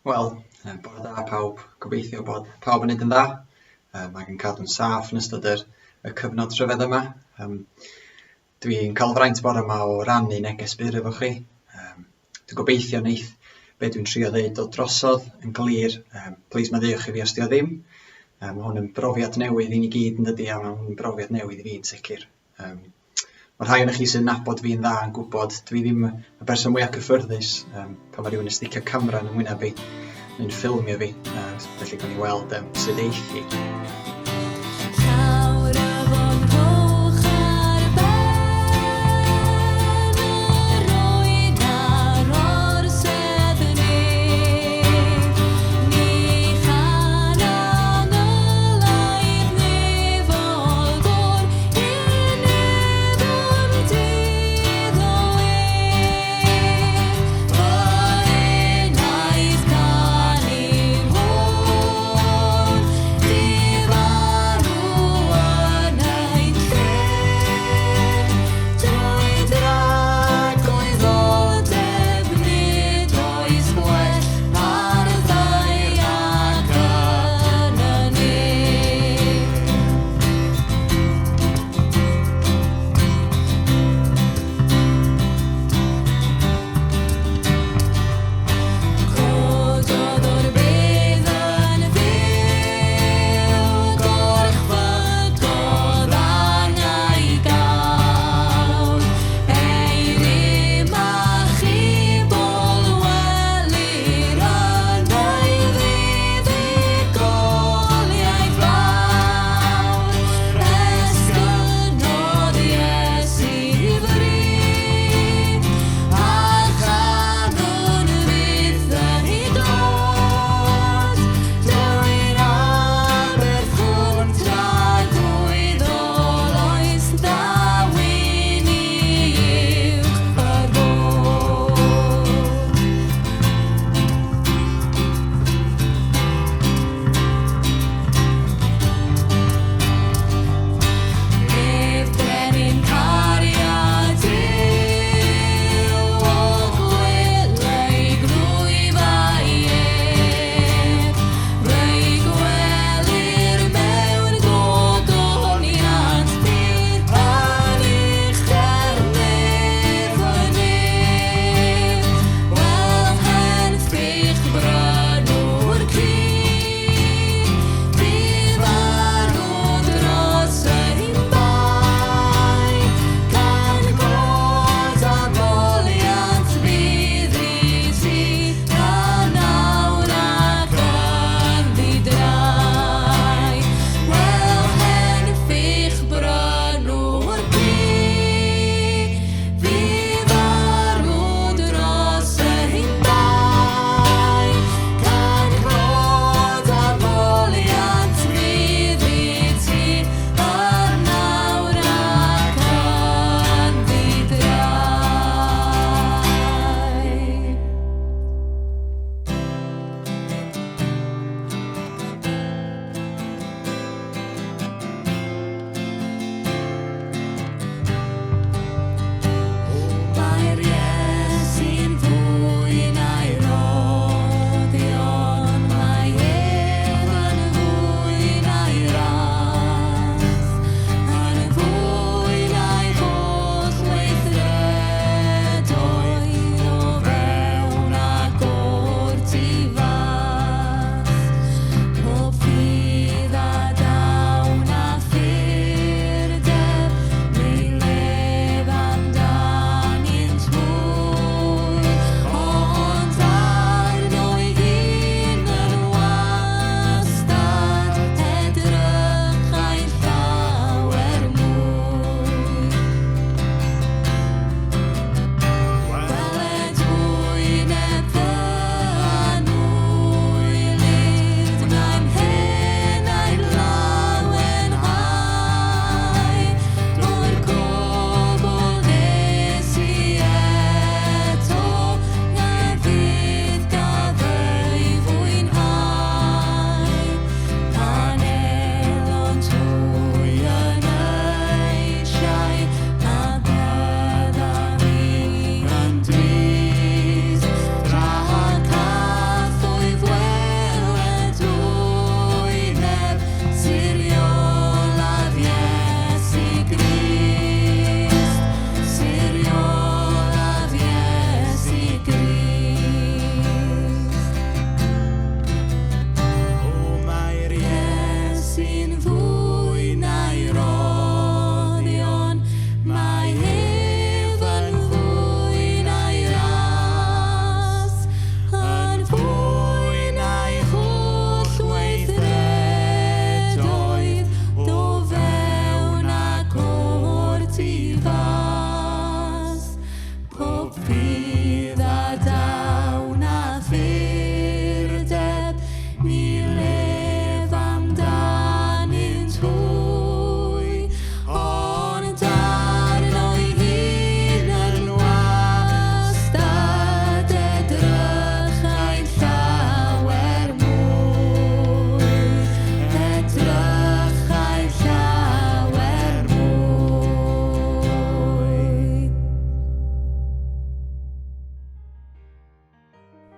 Wel, bore da pawb. Gobeithio bod pawb yn neud yn dda ac yn cadw'n saff yn ystod yr, y cyfnod rhyfedd yma. Um, dwi'n cael y fraint bore yma o rannu neges byr efo chi. Um, dwi'n gobeithio wneith be dwi'n trio ddeud dod drosodd yn glir. Um, please maddeuwch i fi os di o ddim. Um, mae hwn yn brofiad newydd i ni gyd yn dydi, a mae hwn yn brofiad newydd i fi yn sicr. Um, mae rhai o'n chi sy'n nabod fi'n dda yn gwybod dwi ddim y berson mwyaf cyffyrddus um, pan mae rhywun yn sticio camera yn yngwyneb fi neu'n ffilmio fi, felly gawn ni weld um, sut eith hi.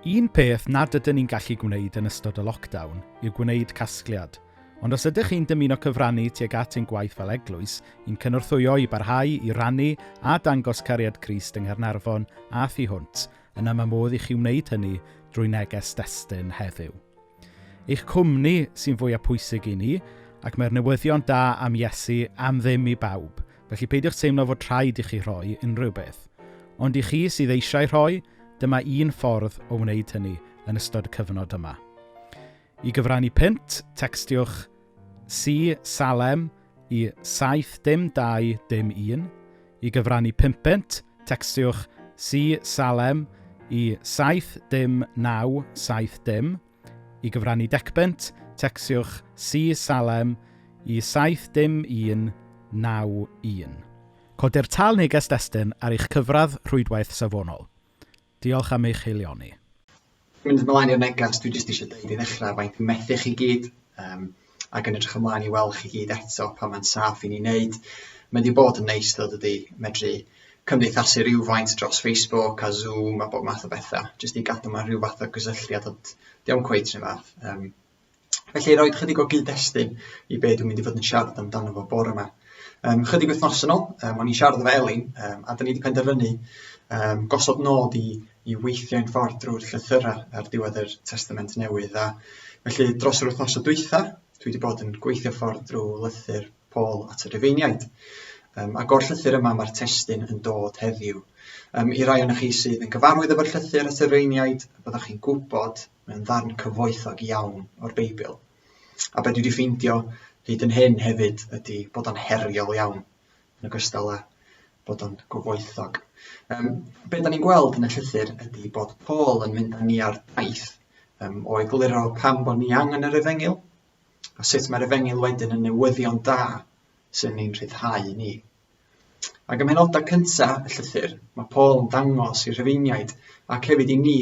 Un peth nad ydyn ni'n gallu gwneud yn ystod y lockdown yw gwneud casgliad. Ond os ydych chi'n dymuno cyfrannu tuag at ein gwaith fel eglwys, i'n cynorthwyo i barhau i rannu a dangos cariad Crist yng Nghaernarfon a thu hwnt, yna mae modd i chi wneud hynny drwy neges destun heddiw. Eich cwmni sy'n fwyaf pwysig i ni, ac mae'r newyddion da am Iesu am ddim i bawb, felly peidiwch teimlo fod rhaid i chi rhoi unrhyw beth. Ond i chi sydd eisiau rhoi, dyma un ffordd o wneud hynny yn ystod y cyfnod yma. I gyfrannu punt, tecstiwch C Salem i 7 dim 2 dim 1. I gyfrannu pumpent, tecstiwch C Salem i 7 dim 9 7 dim. I gyfrannu decpunt, tecstiwch C Salem i 7 dim 1 9 1. Codir tâl neges destun ar eich cyfradd rhwydwaith safonol. Diolch am eich haelioni. Mynd ymlaen i'r neges, dwi jyst eisiau dweud i ddechrau faint dwi'n methu chi gyd, um, ac yn edrych ymlaen i weld chi gyd eto pan mae'n saff i ni wneud. Mae wedi bod yn neis ddo dydy, medru cymdeithasu rhywfaint dros Facebook a Zoom a bob math o bethau, jyst i gadw mewn rhyw fath o gysylltiad, ond diolch cweit rhyw fath. Um, Felly, rhoi chydig o gyd-destun i be dwi'n mynd i fod yn siarad amdano fo bore yma. Um, chydig wythnos yn ôl, um, o'n i'n siarad efo Elin, um, a da ni wedi penderfynu um, gosod nod i, i weithio ein ffordd drwy'r llythyrau ar diwedd yr Testament Newydd. A felly, dros yr wythnos o dwytha, dwi wedi bod yn gweithio ffordd drwy lythyr Paul at y Rufeiniaid. Um, ac o'r llythyr yma mae'r testun yn dod heddiw. Um, I rai ohonoch chi sydd yn gyfarwydd efo'r llythyr at y Rufeiniaid, byddwch chi'n gwybod mae'n ddarn cyfoethog iawn o'r Beibl. A be dwi wedi ffeindio hyd yn hyn hefyd ydy bod o'n heriol iawn, yn ogystal â bod o'n gyfoethog. Um, be da ni'n gweld yn y llythyr ydy bod Paul yn mynd â ni ar daith um, o egluro pam bod ni angen yr efengyl, a sut mae'r efengyl wedyn yn newyddion da sy'n ni'n rhyddhau ni. Ac ym mhenodau cyntaf y llythyr, mae Paul yn dangos i'r Rhufeiniaid ac hefyd i ni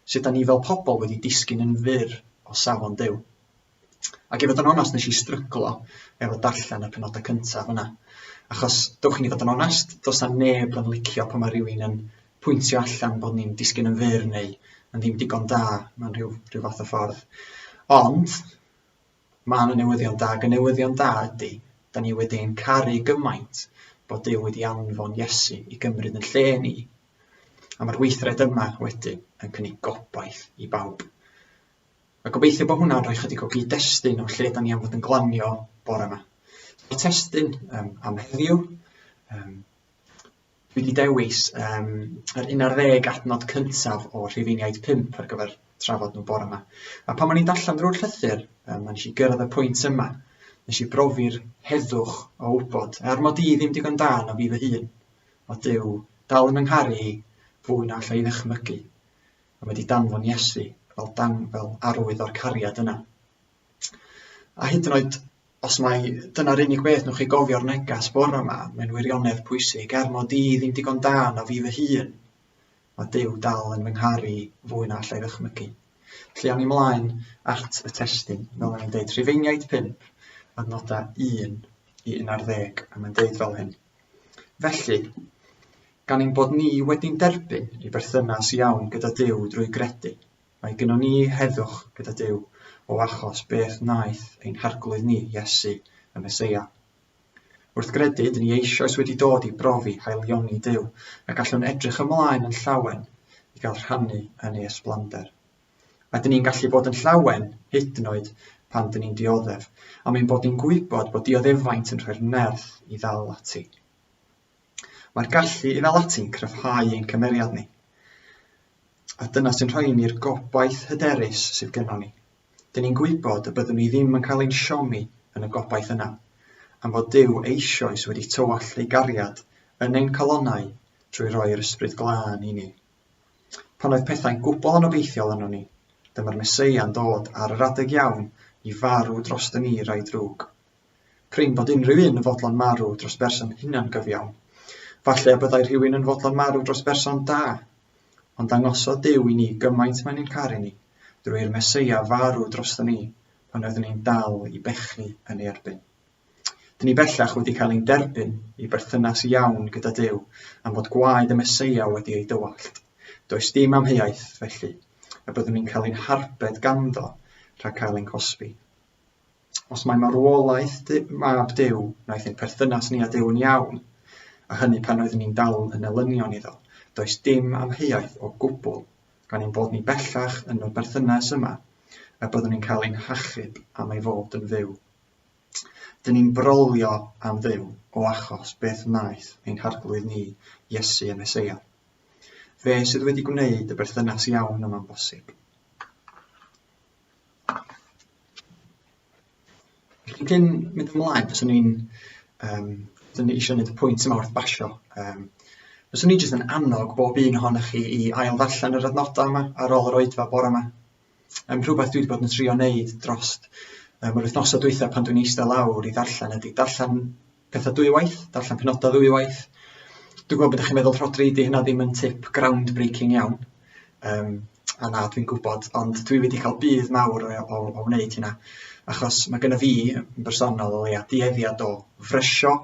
sut da ni fel pobl wedi disgyn yn fyr o safon Duw. Ac i fod yn onest, nes i stryglo efo darllen y penodau cyntaf yna. Achos, dewch i ni fod yn onest, does na neb yn licio pan mae rhywun yn pwyntio allan bod ni'n disgyn yn fyr neu yn ddim digon da mewn rhyw, rhyw fath o ffordd. Ond, Mae 'na newyddion da, ac y newyddion da ydy, da ni wedi ein caru gymaint bod Duw wedi anfon Iesu i gymryd yn lle ni. A mae'r weithred yma wedyn yn cynnig gobaith i bawb. A gobeithio bod hwnna'n rhoi chydig o gyd-destun o lle da ni am fod yn glanio bore yma. Y testun um, am heddiw, um, Dwi 'di dewis yym yr 11 adnod cyntaf o Rhufeiniaid 5 ar gyfer trafod nhw bore 'ma. A pan o'n i'n darllen drwy'r llythyr, yym a nes i gyrraedd y pwynt yma, nes i brofi'r heddwch o wybod, er mod i ddim digon da na fi fy hun, mae Duw dal yn fy ngharu i fwy na alla i ddychmygu. A mae 'di danfon Iesu fel dang- fel arwydd o'r cariad yna. A hyd yn oed os mai dyna'r unig beth newch chi gofio'r neges bore yma, mae'n wirionedd pwysig, er mod i ddim digon da na fi fy hun, mae Duw dal yn fy ngharu i fwy na allai ddychmygu. Felly awn ni mlaen at y testun, fel o'n i'n deud, Rhufeiniaid 5, adnodau 1 i 11, a mae'n deud fel hyn. Felly, gan ein bod ni wedi'n derbyn i berthynas iawn gyda Duw drwy gredu, Mae gynnon ni heddwch gyda Duw o achos beth wnaeth ein Harglwydd ni, Iesu, y Meseia. Wrth gredu, dyn ni eisoes wedi dod i brofi haelioni Duw, a gallwn edrych ymlaen yn llawen i gael rhannu yn ei ysblander. A dyn ni'n gallu bod yn llawen, hyd yn oed pan dyn ni'n dioddef, am ein bod ni'n gwybod bod dioddefaint yn rhoi'r nerth i ddal ati. Mae'r gallu i ddal ati'n cryfhau ein cymeriad ni. A dyna sy'n rhoi i ni'r gobaith hyderus sydd gynnon ni. Dyn ni'n gwybod y byddwn ni ddim yn cael ein siomi yn y gobaith yna, am fod Duw eisoes wedi tywallt ei gariad yn ein calonnau trwy roi'r Ysbryd Glân i ni. Pan oedd pethau'n gwbl anobeithiol arnon ni, dyma'r Meseia'n dod ar yr adeg iawn i farw droston ni rai drwg. Prin bod unrhyw un yn fodlon marw dros berson hunangyfiawn. Falle y byddai rhywun yn fodlon marw dros berson da. Ond dangosodd Duw i ni gymaint mae'n ein caru ni, drwy i'r Meseia farw droston ni pan oeddwn ni'n dal i bechu yn ei erbyn. Dyn ni bellach wedi cael ein derbyn i berthynas iawn gyda Duw am fod gwaed y Meseia wedi ei dywallt. Does dim amheuaeth, felly, y byddwn ni'n cael ein harbed ganddo rhag cael ein cosbi. Os mae marwolaeth mab Duw wnaeth ein perthynas ni â Duw yn iawn, a hynny pan oeddwn ni'n dal yn elynion iddo, does dim amheuaeth o gwbl, gan ein bod ni bellach yn y berthynas yma, y byddwn ni'n cael ein hachub am ei fod yn fyw. Dyn ni'n brolio am Dduw o achos beth wnaeth ein Harglwydd ni, Iesu y Meseia. Fe sydd wedi gwneud y berthynas iawn yma'n bosib. Felly cyn mynd ymlaen, fyswn i'n um, fyswn i eisiau gwneud y pwynt yma wrth basio. Um, fyswn i jyst yn annog bob un ohonych chi i ail ddarllen yr adnodau yma ar ôl yr oedfa bore yma. Rhywbeth dwi wedi bod yn trio wneud dros um, yr wythnosau dwytha pan dwi'n eistedd lawr i ddarllen ydy darllen pethau dwywaith, darllen penodau ddwywaith. Dwi'n gwybod bod chi'n meddwl, Rhodri, di hynna ddim yn tip groundbreaking iawn. Um, a na, dwi'n gwybod, ond dwi wedi cael budd mawr o, o, o wneud hynna. Achos mae gennym fi, yn bersonol o leia, dueddiad o frysio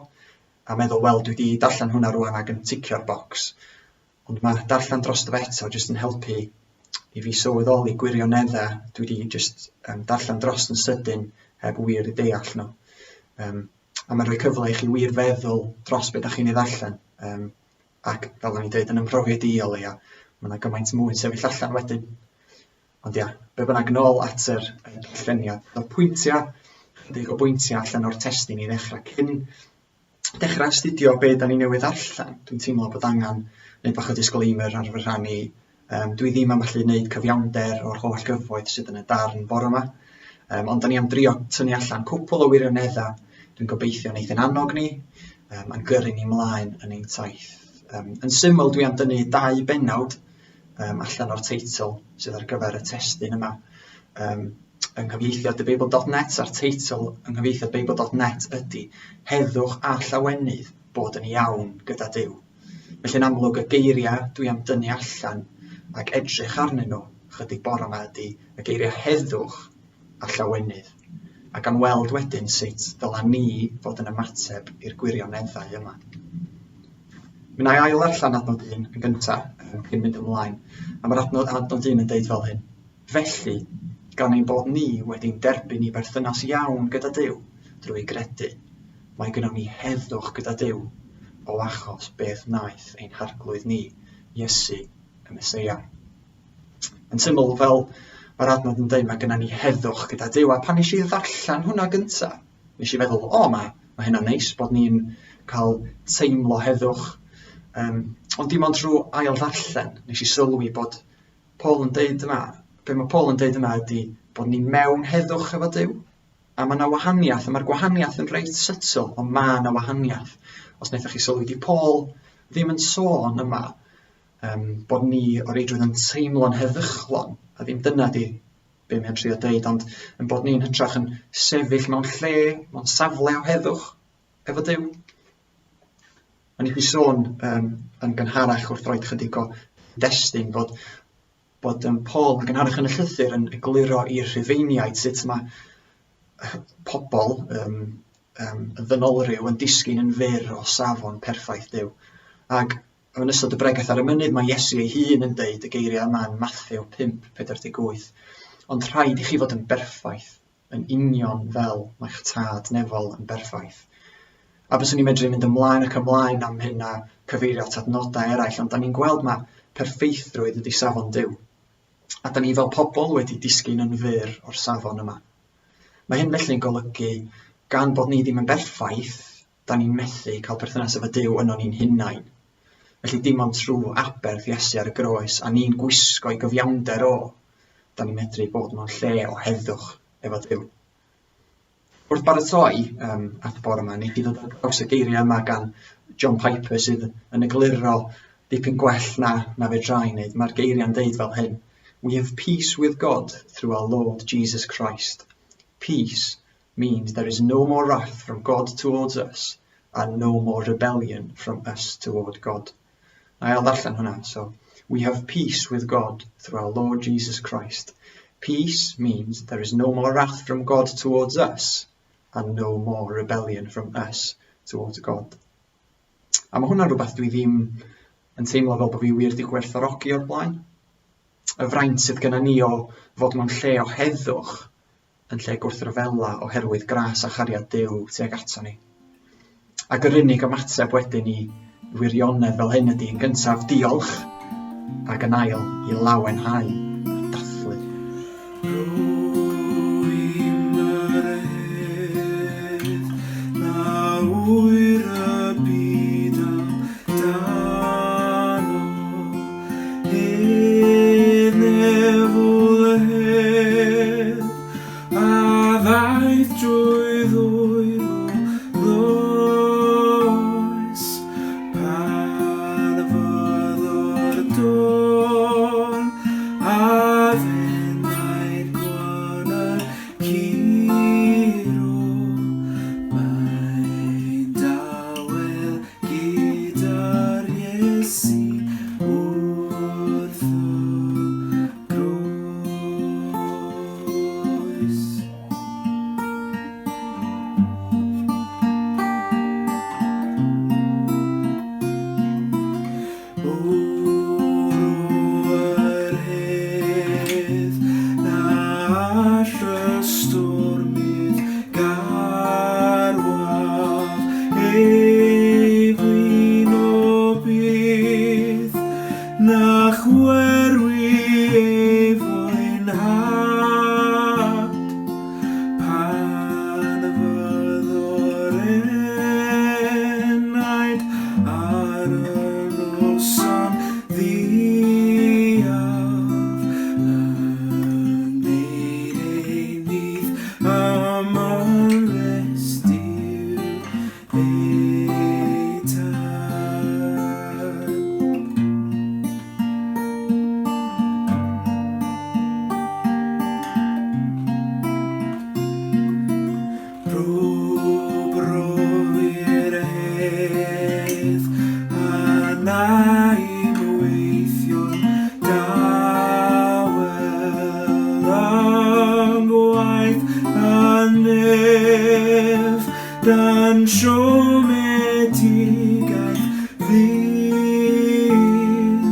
a meddwl, wel, dwi wedi darllen hwnna rwan ac yn ticio'r bocs. Ond mae darllen drosto fe eto jyst yn helpu i fi sylweddoli gwirioneddau dwi wedi jyst um, darllen dros yn sydyn heb wir i deall nhw. Um, a mae'n rhoi cyfle i chi wir feddwl dros beth da chi'n ei ddarllen. Um, ac fel o'n i'n dweud, yn ymhrofiad i o leia, mae yna gymaint mwy yn sefyll allan wedyn. Ond ia, be bynnag, nôl at yr darlleniad. Y pwyntiau, chydig o bwyntiau allan o'r testun i ddechrau cyn dechrau astudio be da ni newydd ddarllen, dwi'n teimlo bod angen gwneud bach o disclaimer ar fy rhan i. Um, dwi ddim am allu gwneud cyfiawnder o'r holl gyfoeth sydd yn y darn bore yma, um, ond da ni am drio tynnu allan cwpl o wirioneddau dwi'n gobeithio wneith yn annog ni um, a'n gyrru ni mlaen yn ein taith. Um, yn syml, dwi am dynnu dau bennawd um, allan o'r teitl sydd ar gyfer y testun yma. Um, yng nghyfieithiad thebible.net a'r teitl yng nghyfieithiad bible.net ydy Heddwch a Llawenydd bod yn iawn gyda Duw. Felly'n amlwg y geiriau dwi am dynnu allan ac edrych arnyn nhw chydig bore yma ydy y geiriau heddwch a llawenydd, a gan weld wedyn sut ddyla ni fod yn ymateb i'r gwirioneddau yma. Mi wna i ail ddarllen adnod 1 yn gyntaf, cyn mynd ymlaen, a mae'r adnod, adnod 1 yn deud fel hyn. Felly, gan ein bod ni wedi'n derbyn i berthynas iawn gyda Duw drwy gredu, mae gynnon ni heddwch gyda Duw o achos beth wnaeth ein Harglwydd ni, Iesu y Meseia. Yn syml, fel mae'r adnod yn dweud, mae gynnon ni heddwch gyda Duw, a pan nes i ddarllen hwnna gyntaf, nes i feddwl, o, mae, mae hynna'n neis bod ni'n cael teimlo heddwch. Um, ond dim ond trwy ail ddarllen, nes i sylwi bod Paul yn deud yma, be mae Paul yn deud yma ydy bod ni mewn heddwch efo Duw. A mae yna wahaniaeth, a mae'r gwahaniaeth yn reit subtle, ond mae yna wahaniaeth. Os wnaethoch chi sylwi, di Paul ddim yn sôn yma um, bod ni o reidrwydd yn teimlo'n heddychlon, a ddim dyna di be mae'n trio deud, ond yn bod ni'n hytrach yn sefyll mewn lle, mewn safle o heddwch efo Duw. O'n i 'di sôn um, yn gynharach wrth roed chydig o destun bod, bod um, Paul yn gynharach yn y llythyr yn egluro i'r Rhufeiniaid sut mae pobl um, um, y ddynolryw yn disgyn yn fyr o safon perffaith Duw. Ac yn ystod y bregaeth ar y mynydd mae Iesu ei hun yn deud y geiriau yma yn Matthew 5:48. Ond rhaid i chi fod yn berffaith yn union fel mae'ch tad nefol yn berffaith. A byswn i'n medru mynd ymlaen ac ymlaen am hyn a cyfeirio at adnodau eraill, ond da ni'n gweld mae perffeithrwydd ydy safon Duw. A da ni fel pobl wedi disgyn yn fyr o'r safon yma. Mae hyn felly'n golygu, gan bod ni ddim yn berffaith, da ni'n methu cael perthynas efo Duw yno ni'n hunain. Felly dim ond trwy aberth Iesu ar y groes a ni'n gwisgo i gyfiawnder o, da ni'n medru bod mewn lle o heddwch efo Duw. Wrth baratoi um, at y bore yma, nes i ddod ar draws y geiriau yma gan John Piper sydd yn egluro dipyn gwell na, na fedra i wneud. Mae'r geiriau'n deud fel hyn. We have peace with God through our Lord Jesus Christ. Peace means there is no more wrath from God towards us and no more rebellion from us toward God. Na i ddarllen hwnna. So, we have peace with God through our Lord Jesus Christ. Peace means there is no more wrath from God towards us and no more rebellion from us towards God. A mae hwnna'n rhywbeth dwi ddim yn teimlo fel bod fi wir wedi gwerthfawrogi o'r blaen. Y fraint sydd gennym ni o fod mewn lle o heddwch yn lle gwrthryfela oherwydd gras a chariad Duw tuag ato ni. Ac yr unig ymateb wedyn i wirionedd fel hyn ydy yn gyntaf diolch ac yn ail i lawenhau a dathlu. Gyda'r Iesu wrth y groes. Bwrw yr hedd na all y stormydd garwaf ei flino byth, na chwerwi ei fwynhad. Pan fyddo'r enaid ar y noson ddiaf yn gwneud ei nyth am ynys Duw ei tad. Brwbrwy'r hedd a na'i weithio'n dawel yng ngwaith y nef dan siomedigaeth ddyn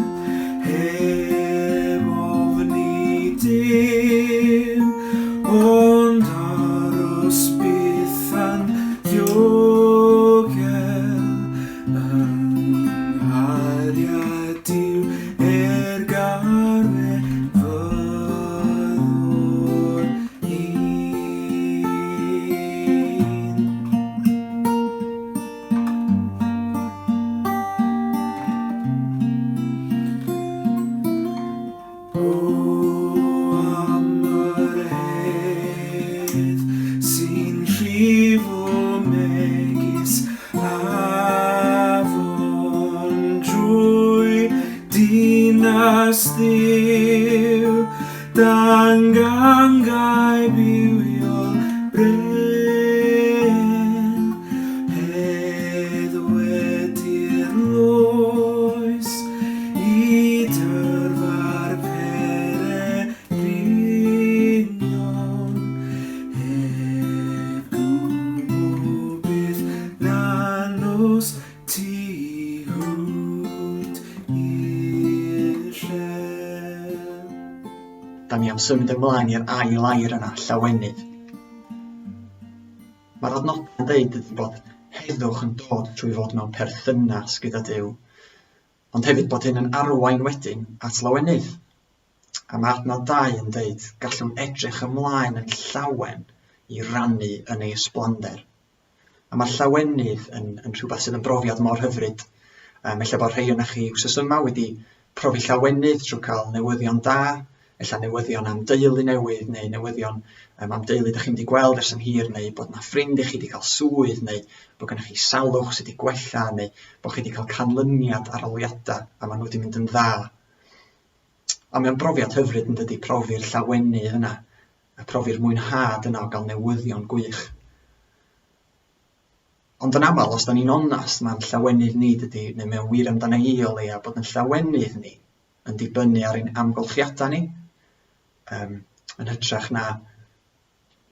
heb ofni dim ond aros byth yn ddiogel yng nghariad Duw er garwe fyddwn un. O, am yr hedd sy'n rhifo megis afon drwy dinas Dduw, dan gangau bywiol bren, hedd wedi'r loes i dyrfa'r pererinion, heb gwmw byth na nos tu hwnt i'r llew. Da ni am symud ymlaen i'r ail air yna, llawenydd. Mae'r adnodau'n dweud ydy bod heddwch yn dod trwy fod mewn perthynas gyda Duw, ond hefyd bod hyn yn arwain wedyn at lawenydd. A mae adnod 2 yn dweud gallwn edrych ymlaen yn llawen i rannu yn ei ysblander. A mae'r llawenydd yn, yn rhywbeth sydd yn brofiad mor hyfryd. Um, ella bod rhai o'na chi wsos yma wedi profi llawenydd trwy cael newyddion da, ella newyddion am deulu newydd neu newyddion um, am deulu ydych chi'n wedi gweld ers yn hir neu bod na ffrind i chi wedi cael swydd neu bod gennych chi salwch sydd wedi gwella neu bod chi wedi cael canlyniad aroliadau a maen nhw wedi mynd yn dda. A mae'n brofiad hyfryd yn dydy profi'r llawenydd yna a profi'r mwynhad yna o gael newyddion gwych. Ond yn aml, os da ni'n onast, mae'n llawenydd ni dydy, neu mae'n wir amdana i o leia, bod yn llawenydd ni yn dibynnu ar ein amgylchiadau ni, um, yn hytrach na,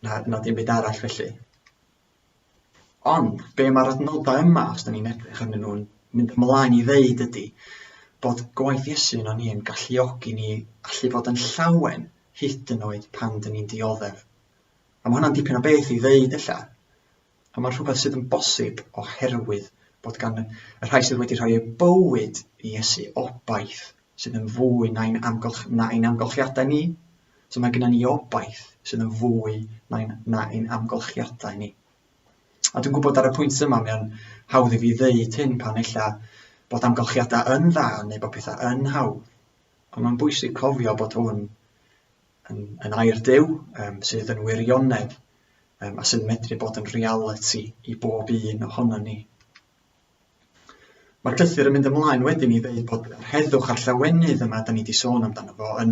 na, na dim byd arall felly. Ond be mae'r adnoddau yma, os da ni'n edrych arnyn nhw'n mynd ymlaen i ddeud ydy, Bod gwaith Iesu yno ni yn galluogi ni allu fod yn llawen hyd yn oed pan dyn ni'n dioddef. A mae hwnna'n dipyn o beth i ddeud ella, ond mae'n rhywbeth sydd yn bosib oherwydd bod gan y rhai sydd wedi rhoi eu bywyd i Iesu obaith sydd yn fwy na'n amgylch, na ein amgylchiadau ni. So mae gennym ni obaith sydd yn fwy na'n, na ein amgylchiadau ni. A dwi'n gwybod ar y pwynt yma, mae o'n hawdd i fi ddeud hyn pan ella bod amgylchiadau yn dda neu bod pethau yn hawdd. Ond mae'n bwysig cofio bod hwn yn, yn air Duw, um, sydd yn wirionedd um, a sydd yn medru bod yn realiti i bob un ohono ni. Mae'r llythyr yn mynd ymlaen wedyn i ddeud bod yr heddwch a'r llawenydd yma da ni wedi sôn amdano fo yn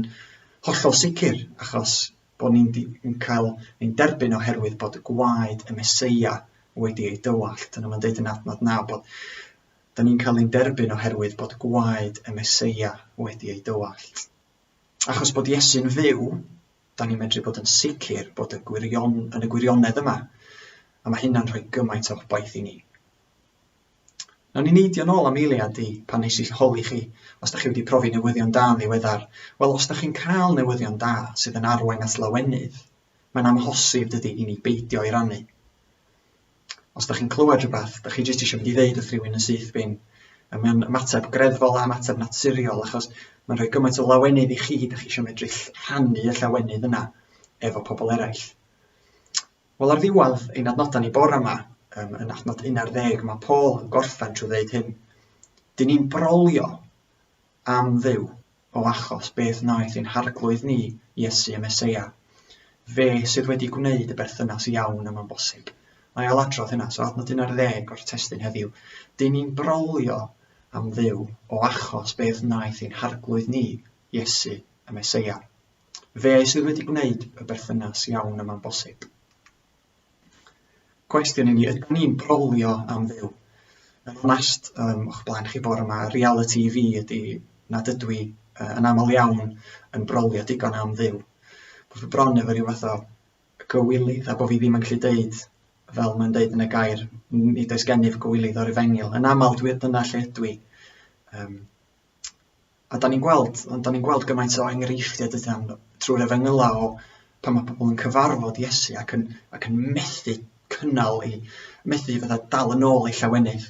hollol sicr, achos bod ni'n yn cael ein derbyn oherwydd bod gwaed y Meseia wedi ei dywallt. Dyna mae'n deud yn adnod 9 bod da ni'n cael ein derbyn oherwydd bod gwaed y Meseia wedi ei dywallt. Achos bod Iesu'n fyw, da ni'n medru bod yn sicr bod y gwirion, yn y gwirionedd yma, a mae hynna'n rhoi gymaint o obaith i ni. Nawn ni neidio nôl am eiliad i pan nes i holi chi os da chi wedi profi newyddion da yn ddiweddar. Wel, os da chi'n cael newyddion da sydd yn arwain at lawenydd, mae'n amhosib dydy i ni beidio ei rannu. Os da chi'n clywed rhywbeth, da chi jyst eisiau mynd i ddeud wrth rhywun yn syth bin. A mae'n ymateb greddfol a ymateb naturiol achos mae'n rhoi gymaint o lawenydd i chi, da chi eisiau medru rhannu y llawenydd yna efo pobl eraill. Wel, ar ddiwedd ein adnodau ni bore yma, um, yn adnod 11, mae Paul yn gorffen trwy ddeud hyn. Dyn ni'n brolio am Dduw o achos beth wnaeth ein harglwydd ni, Iesu y Meseia. Fe sydd wedi gwneud y berthynas iawn yma'n bosib. Mae ailadrodd hynna, so adnod 11 o'r testun heddiw. Dyn ni'n brolio am Dduw o achos beth wnaeth ein harglwydd ni, Iesu y Meseia. Fe sydd wedi gwneud y berthynas iawn yma'n bosib. Cwestiwn i ni, ydyn ni'n brolio am Dduw? Yn onest, um, o'ch blaen chi bore yma, reality i fi ydy nad ydw i uh, yn aml iawn yn brolio digon am Dduw. Bod fi bron efo rhyw fath o gywilydd a bod fi ddim yn gallu deud fel mae'n deud yn y gair, nid oes gennyf gywilydd o'r efengyl. Yn aml dwi, dyna lle ydw i. Um, A 'dan ni'n gweld, ond 'dan ni'n gweld gymaint o enghreifftiau dydan, trwy'r efengylau o pan mae pobl yn cyfarfod Iesu ac yn, ac yn methu cynnal ei, methu fatha dal yn ôl ei llawenydd.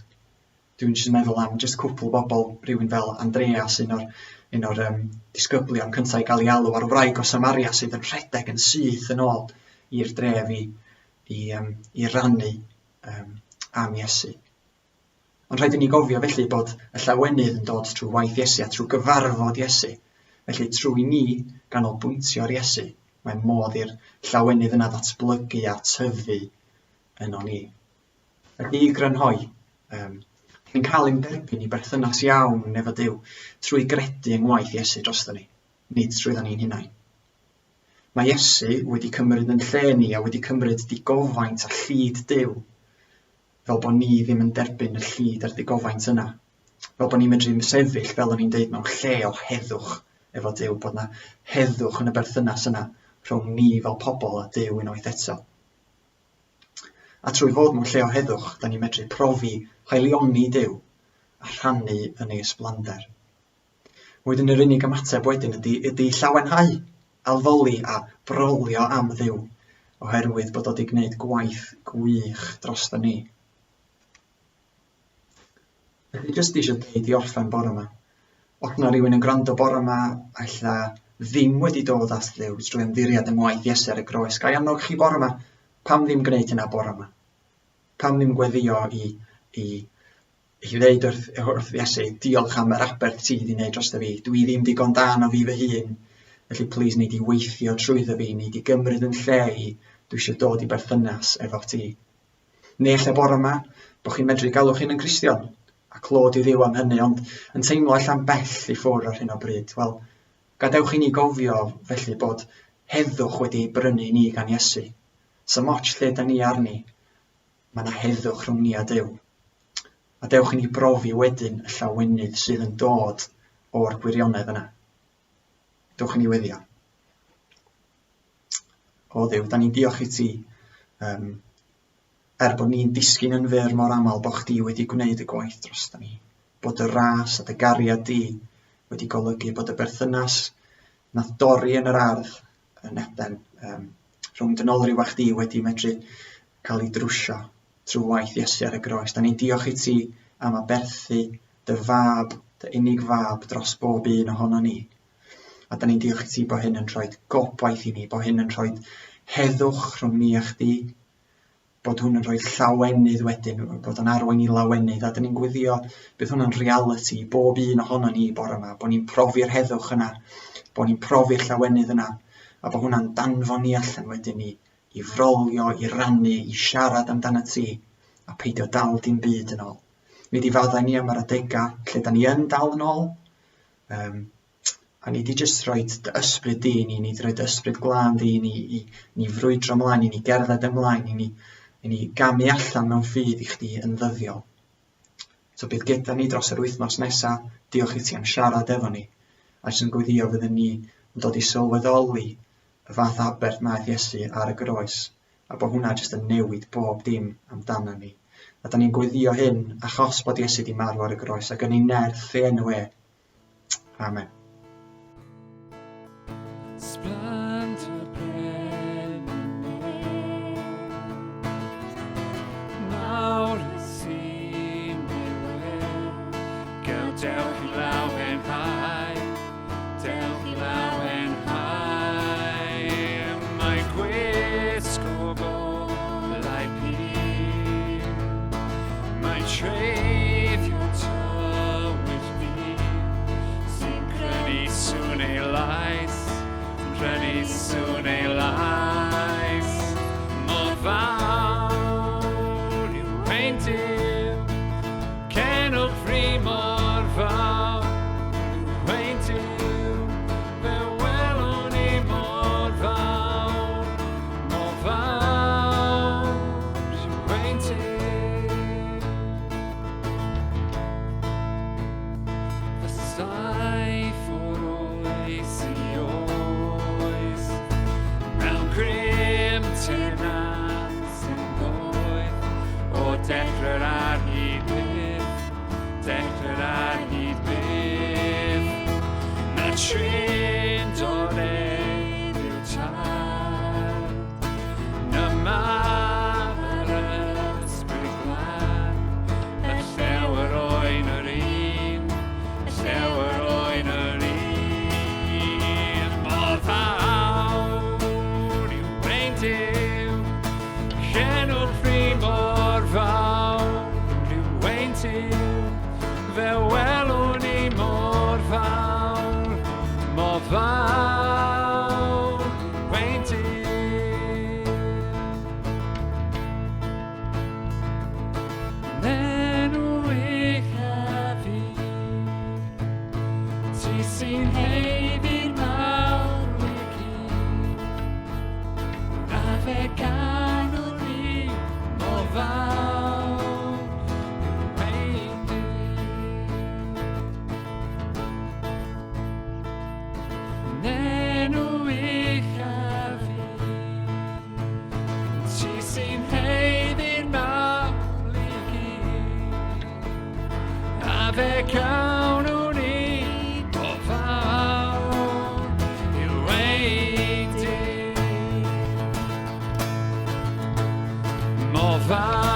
Dwi'n jyst yn meddwl am jyst cwpl o bobl, rhywun fel Andreas, un o'r, un o'r um, disgyblion cyntaf i gael ei alw, a'r wraig o Samaria sydd yn rhedeg yn syth yn ôl i'r dref i, i, um, i rannu um, am Iesu. Ond rhaid i ni gofio felly bod y llawenydd yn dod trwy waith Iesu a trwy gyfarfod Iesu. Felly trwy ni ganolbwyntio ar Iesu, mae modd i'r llawenydd yna ddatblygu a tyfu yno ni. Felly i grynhoi, um, ni'n cael ein derbyn i berthynas iawn efo Duw trwy gredu yng ngwaith Iesu drosto ni, nid trwyddo ni'n hunain. Mae Iesu wedi cymryd yn lle ni a wedi cymryd digofaint a llid Duw fel bod ni ddim yn derbyn y llid a'r digofaint yna. Fel bod ni'n medru sefyll, fel o'n i'n deud, mewn lle o heddwch efo Duw, bod 'na heddwch yn y berthynas yna rhwng ni fel pobl a Duw unwaith eto. A trwy fod mewn lle o heddwch, da ni'n medru profi haelioni Duw a rhannu yn ei ysblander. Wedyn yr unig ymateb wedyn ydy, ydy llawenhau, addoli a brolio am Dduw, oherwydd bod o wedi gwneud gwaith gwych drosto ni. Felly jyst eisiau dweud i orffen bore yma, os yna rhywun yn gwrando bore yma, ella ddim wedi dod at Dduw trwy ymddiried yng ngwaith Iesu ar y groes, ga i annog chi bore yma, pam ddim gwneud hynna bore yma? Pam ddim gweddio i, i i ddeud wrth, wrth Iesu, diolch am yr aberth ti wedi wneud drosto fi, dwi ddim digon da na fi fy hun, felly plis nei di weithio trwyddo fi, nei di gymryd yn lle i, dwi eisiau dod i berthynas efo ti. Neu ella bore yma, bod chi'n medru galw'ch hun yn Gristion, a clod i Dduw am hynny, ond yn teimlo allan bell i ffwrdd ar hyn o bryd. Wel, gadewch i ni gofio felly bod heddwch wedi ei brynu i ni gan Iesu. Sa'm ots lle da ni arni, mae 'na heddwch rhwng ni a Duw. A dewch i ni brofi wedyn y llawenydd sydd yn dod o'r gwirionedd yna. Dewch i ni weddio. O Dduw, da ni'n diolch i ti, um, er bod ni'n disgyn yn fyr mor aml bod chdi wedi gwneud y gwaith drosto ni, bod dy ras a dy gariad di wedi golygu bod y berthynas nath dorri yn yr ardd yn Eden um, rhwng dynolryw a chdi wedi medru cael ei drwsio trwy waith Iesu ar y groes. Da ni'n diolch i ti am aberthu dy fab, dy unig fab dros bob un ohono ni. A da ni'n diolch i ti bod hyn yn rhoi gobaith i ni, bod hyn yn rhoi heddwch rhwng ni a chdi, bod hwn yn rhoi llawenydd wedyn, bod o'n arwain i lawenydd, a da ni'n gwyddio bydd hwnna'n reality i bob un ohono ni bore yma, bod ni'n profi'r heddwch yna, bod ni'n profi'r llawenydd yna, a bod hwnna'n danfon ni allan wedyn ni i frolio, i rannu, i siarad amdano ti, a peidio dal dim byd yn ôl. Mi di faddau ni am yr adegau lle da ni yn dal yn ôl, um, a ni di jyst rhoi dy ysbryd di i ni, ni di rhoi dy ysbryd glân di i ni, i ni frwydro ymlaen, i ni gerdded ymlaen, i ni, i ni gamu allan mewn ffydd i chdi yn ddyddiol. So bydd gyda ni dros yr wythnos nesa, diolch i ti am siarad efo ni, a jyst yn gweddio fyddwn ni yn dod i sylweddoli y fath aberth wnaeth Iesu ar y groes, a bod hwnna jyst yn newid bob dim amdano ni. A da ni'n gweddio hyn achos bod Iesu di marw ar y groes ac yn ei nerth ei enw e. Amen. Splendor Nawr sy'n newid, Dewch i lawenhau, dewch i lawenhau. Mae gwisg o golau pur, mae treiddio tywyll byd, sy'n crynu sŵn ei lais, sy'n crynu sŵn ei lais. Mor fawr yw ein Duw, Cenwch fri mor fawr yw ein Duw, fe welwn ni mor fawr, mor fawr yw ein Duw. Fy saith o'r oes i oes, mewn grym teyrnas sy'n ddoeth, o dechrau'r ar hyd byth, dechrau'r ar hyd byth. Na trin dod ef yw tad, na mab yr ysbryd glân, y llew yr oen yr un, y llew yr oen yr un. Mor fawr yw ein Duw, Llenwch fi mor fawr yw ein Duw, fe welwn ni mor fawr, mor fawr yw ein Duw. Enw uchaf i, ti sy'n heiddi'r mawr i gyd. Na fe ganwn ni mor fawr yw ein Duw. Enw uchaf i, ti sy'n heiddi'r mawl i gyd. A fe gawn ni o fawr yw ein Duw. Mor fawr.